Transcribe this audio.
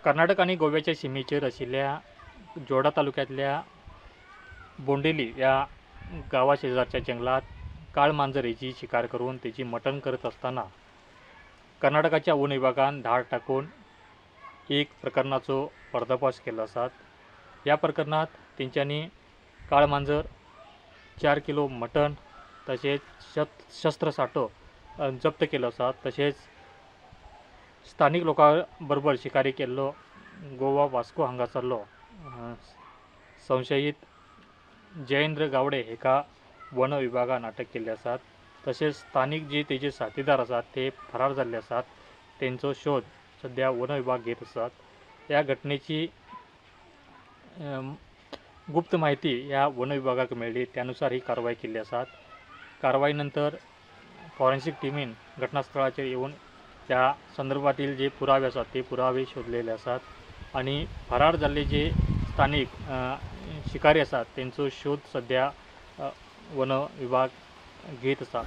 कर्नाटक आनी गोव्याच्या शिमेचेर आशिल्ल्या जोडा तालुक्यांतल्या बोंडेली ह्या गांवा शेजारच्या जंगलात काळ मांजर हेची शिकार करून तेची मटण करत आसतना कर्नाटकाच्या वन विभागान धाड टाकून एक प्रकरणाचो पर्दाफाश केल्लो आसात. ह्या प्रकरणांत तेंच्यांनी काळ मांजर, 4 किलो मटण तशेंच शस्त्र साठो जप्त केलो आसा. तशेंच स्थानीक लोकां बरोबर शिकारी केल्लो गोवा वास्को हांगासरलो संशयीत जयेंद्र गावडे हेका वन विभागान अटक केल्ली आसात. तशेंच स्थानीक जे तेजे साथीदार आसात ते फरार जाल्ले आसात. तेंचो शोध सद्या वन विभाग घेत आसात. ह्या घटनेची गुप्त म्हायती ह्या वन विभागाक मेळ्ळी, त्यानुसार ही कारवाय केल्ली आसात. कारवाई नंतर फॉरेन्सिक टिमीन घटनास्थळाचेर येवन त्या संदर्भातील जे पुरावे आसात ते पुरावे शोधलेले आसात आनी फरार जाल्ले जे स्थानीक शिकारी आसात तेंचो शोध सद्या वन विभाग घेत आसा.